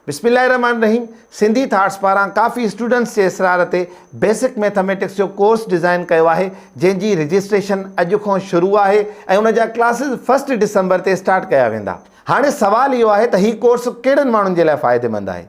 بسم الله الرحمٰن الرحيم سنڌي ٿاٽس پاران ڪافي اسٽوڊنٽس جي اصرار تي بيسڪ ميٿاميٽڪس جو ڪورس ڊزائن ڪيو آهي جنهن جي رجسٽريشن اڄ کان شروع آهي ۽ ان جا ڪلاسز فرسٽ ڊسمبر تي اسٽارٽ ڪيا ويندا. هاڻي سوال اهو آهي ته هي ڪورس ڪهڙن ماڻهن جي لاء فائديمند آهي؟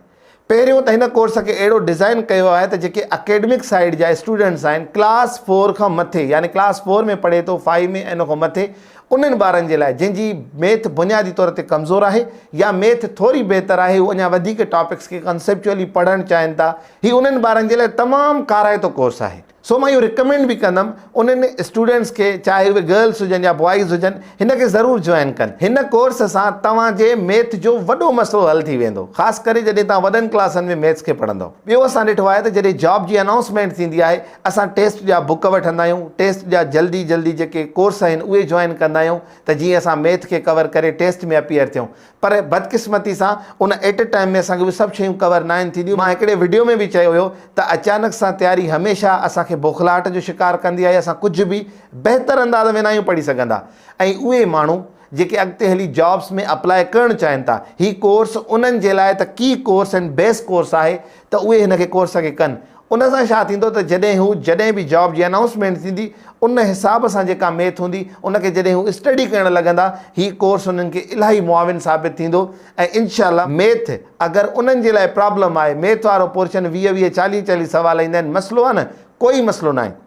پهريون ته هن ڪورس کي اهڙو ڊزائن ڪيو ويو آهي ته جيڪي اڪيڊمڪ سائيڊ جا اسٽوڊنٽس آهن ڪلاس فور کان مٿي يعني ڪلاس فور ۾ پڙهي ٿو فائيو ۾ ۽ ان کان مٿي انهن ٻارن جي لاء جن جي ميٿ بنيادي طور تي ڪمزور آهي يا ميٿ ٿوري بهتر آهي هو اڃا وڌيڪ ٽاپڪس کي ڪنسيپچوئلي پڙهڻ چاهين ٿا هي انهن ٻارن جي لاء تمام ڪارائتو ڪورس آهي. سو مان اهو ريڪمينڊ به ڪندم انهن اسٽوڊنٽس کي چاهي اهي گرلس هجن يا بوائز هجن هن کي ضرور جوائن ڪن. هن ڪورس سان توهان جي ميٿ جو وڏو مسئلو حل ٿي ويندو خاص ڪري جڏهن توهان وڏن ڪلاسن ۾ ميٿس کي پڙهندؤ. ٻيو اسان ڏٺو آهي ته جڏهن جاب جي انائونسمينٽ ٿيندي آهي اسان ٽيسٽ جا بڪ وٺندا آهيون ٽيسٽ جا جلدي جلدي جيڪي ڪورس آهن اهي جوائن ڪندا آهيون ته جيئن اسان ميٿ کي ڪور ڪري ٽيسٽ ۾ اپيئر ٿيون پر بدقسمتي سان ان ايٽ اي ٽائيم ۾ اسان کي اهي سڀ شيون ڪور ناهن ٿينديون. مان هڪڙي وڊيو ۾ به چيو هيو ته اچانڪ سان تياري هميشه اسان کي بوکلاهٽ جو شڪار ڪندي آهي اسان ڪجهه به بهتر انداز ۾ ناهيون پڙهي سگهندا ۽ اهي ماڻهو جيڪي اڳتي هلي جابس ۾ اپلاء ڪرڻ چاهين ٿا هي ڪورس انهن جي لاء ته ڪي ڪورس ۽ بيسٽ ڪورس آهي ته اهي هن کي ڪورس کي ڪن ان سان ڇا ٿيندو ته جڏهن هو جڏهن به جاب جي انائونسمينٽ ٿيندي ان حساب سان جيڪا ميٿ هوندي ان کي جڏهن هو اسٽڊي ڪرڻ لڳندا هي ڪورس انهن کي الاهي معاون ثابت ٿيندو ۽ انشاء الله ميٿ اگر انهن جي لاء پرابلم آهي ميٿ وارو پورشن 20 20 40 40 سوال ايندا آهن مسئلو آهي نه ڪوئي مسئلو ناهي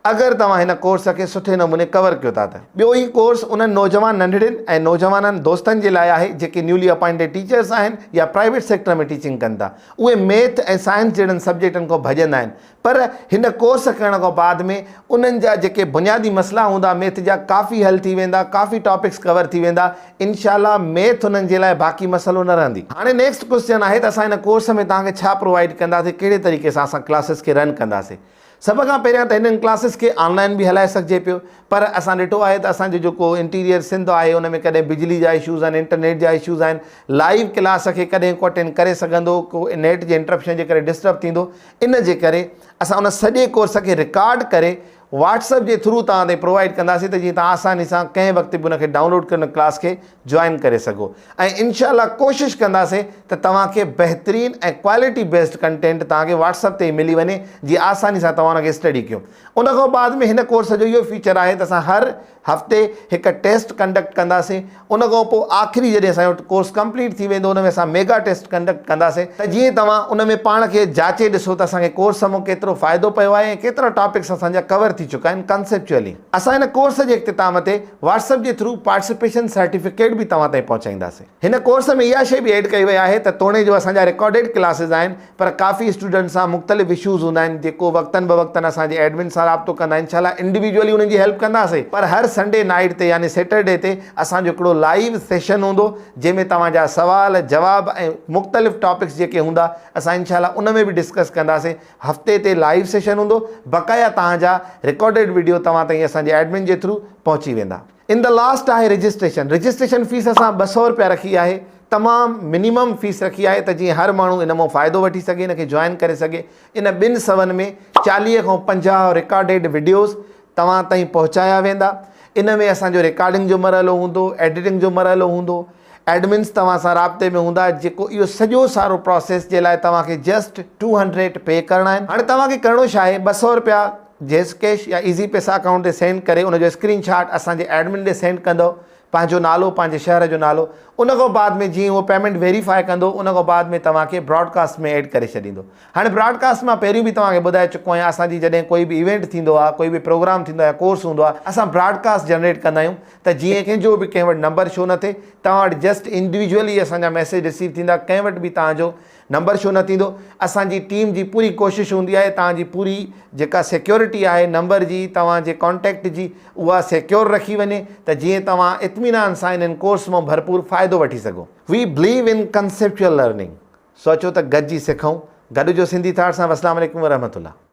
اگر توهان هن ڪورس کي سٺي نموني ڪور ڪيو ٿا ته. ٻيو هي ڪورس انهن نوجوان ننڍڙين ۽ نوجوانن دوستن جي لاء آهي جيڪي نيولي اپائنٽيڊ ٽيچرس آهن يا پرائيويٽ سيڪٽر ۾ ٽيچنگ ڪن ٿا. اهي ميٿ ۽ سائنس جهڙن سبجيڪٽن کان ڀڄندا آهن پر هن ڪورس ڪرڻ کان بعد ۾ انهن جا جيڪي بنيادي مسئلا هوندا ميٿ جا ڪافي حل ٿي ويندا ڪافي ٽاپڪس ڪور ٿي ويندا انشاء الله ميٿ انهن جي لاء باقي مسئلو نه رهندي. هاڻي نيڪسٽ ڪوسچن آهي ته اسان هن ڪورس ۾ توهان کي ڇا پرووائيڊ ڪنداسين ڪهڙي طريقي سان اسان ڪلاسز کي رن ڪنداسين. سڀ کان پهريان ته هنن ڪلاسز کي آن لائن به هلائي سگهجي پيو پر اسان ڏٺو آهي ته اسان جو جيڪو انٽيريئر سنڌ آهي ان ۾ ڪڏهن بجلي جا اشوز آهن انٽرنيٽ جا اشوز آهن لائيو ڪلاس کي ڪڏهن ڪو اٽينڊ ڪري سگهندو ڪو نيٽ جي انٽرپشن جي ڪري ڊسٽرب ٿيندو ان جي ڪري اسان ان سڄي ڪورس کي رڪارڊ ڪري واٽس اپ جي ٿرو توهان تائين پرووائيڊ ڪنداسين ته جيئن توهان آساني سان ڪنهن وقت به ان کي ڊائونلوڊ ڪري ان ڪلاس کي جوائن ڪري سگهو ۽ انشاء الله ڪوشش ڪنداسين ته توهان کي بهترين ۽ ڪوالٽي بيسڊ ڪنٽينٽ توهان کي واٽس اپ تي ئي ملي وڃي جيئن آساني سان توهان ان کي اسٽڊي ڪيو ان کان بعد ۾ هن ڪورس جو اهو فيچر آهي ته اسان هر هفتي هڪ ٽيسٽ ڪنڊڪٽ ڪنداسين ان کان پوء آخري جڏهن اسان جو ڪورس ڪمپليٽ ٿي ويندو ان ۾ اسان ميگا ٽيسٽ ڪنڊڪٽ ڪنداسين ته جيئن توهان ان ۾ پاڻ کي جاچي ڏسو ته اسان کي ڪورس مان ڪيترو فائدو پيو آهي ۽ ڪيترا ٽاپڪس اسان جا ڪور ٿي چڪا آهن ڪنسيپچوئلي. اسان هن ڪورس جي اختتام تي واٽس اپ جي ٿرو پارٽيسپيشن سرٽيفڪيٽ به توهان تائين پهچائينداسين. هن ڪورس ۾ اها شيء به ايڊ ڪئي وئي آهي ته توڻي جو اسان جا رڪارڊيڊ ڪلاسز آهن پر ڪافي اسٽوڊنٽس سان مختلف اشوز هوندا آهن جيڪو وقتن به وقتن اسان جي ايڊمن سان رابطو ڪندا آهن انشاء الله انڊيويجوئلي انهن جي هيلپ ڪنداسين پر هر سنڊي نائيٽ تي يعني سيٽرڊي تي اسان جو هڪڙو لائيو سيشن هوندو جنهن ۾ توهان جا سوال جواب ۽ مختلف ٽاپڪس جيڪي هوندا اسان انشاء الله ان ۾ به ڊسڪس ڪنداسين هفتي تي لائيو سيشن هوندو بقايا توهان جا رڪارڊيڊ وڊيو توهان تائين اسان جي ايڊمن جي ٿرو پهچي ويندا. ان the last آهي رجسٽريشن رجسٽريشن فيس اسان 200 روپيا رکي آهي تمام منيمم فيس رکي آهي ته جيئن هر ماڻهو ان مان فائدو وٺي سگهي ان کي جوائن ڪري سگهي ان ٻن سون ۾ 40 کان 50 رڪارڊيڊ وڊيوز توهان تائين پهچايا ويندا ان ۾ اسان جو رڪارڊنگ جو مرحلو هوندو ايڊيٽنگ جو مرحلو هوندو ايڊمنس توهان سان رابطي ۾ هوندا جيڪو اهو سڄو سارو پراسيس جي لاء توهان کي جسٽ 200 پي ڪرڻا آهن هاڻي توهان کي ڪرڻو ڇا آهي 200 روپيا جيز ڪيش يا ايزي پيسا اڪائونٽ تي سينڊ ڪري ان جو اسڪرين شاٽ اسان جي ايڊمن ڏي سينڊ ڪندو پنهنجو نالو پنهنجي شهر جو نالو ان کان بعد ۾ جيئن هو پيمينٽ ويريفائي ڪندو ان کان بعد ۾ توهان کي براڊ ڪاسٽ ۾ ايڊ ڪري ڇڏيندو هاڻي براڊ ڪاسٽ مان پهريون به توهان کي ٻڌائي چڪو آهيان اسان جي جڏهن ڪوئي به ايونٽ ٿيندو آهي ڪوئي به پروگرام ٿيندو آهي يا ڪورس هوندو آهي اسان براڊ ڪاسٽ جنريٽ ڪندا آهيون ته جيئن ڪنهن جو به ڪنهن وٽ نمبر شو نه ٿئي توهان وٽ جسٽ انڊيويجوئلي اسان جا ميسيج رسيو ٿيندا ڪنهن وٽ به توهان جو نمبر شو نه ٿيندو اسان جي ٽيم جي پوري ڪوشش هوندي آهي توهان جي پوري جيڪا سيڪيورٽي آهي نمبر جي توهان جي ڪانٽيڪٽ جي اها سيڪيور رکي وڃي ته جيئن توهان اطمينان سان انهن ڪورس مان ڀرپور فائدو وٺي سگهو. We believe in conceptual learning سو اچو ته گڏجي سکون گڏ جو سنڌي ٿاٽ سان والسلام عليڪم ورحمة الله.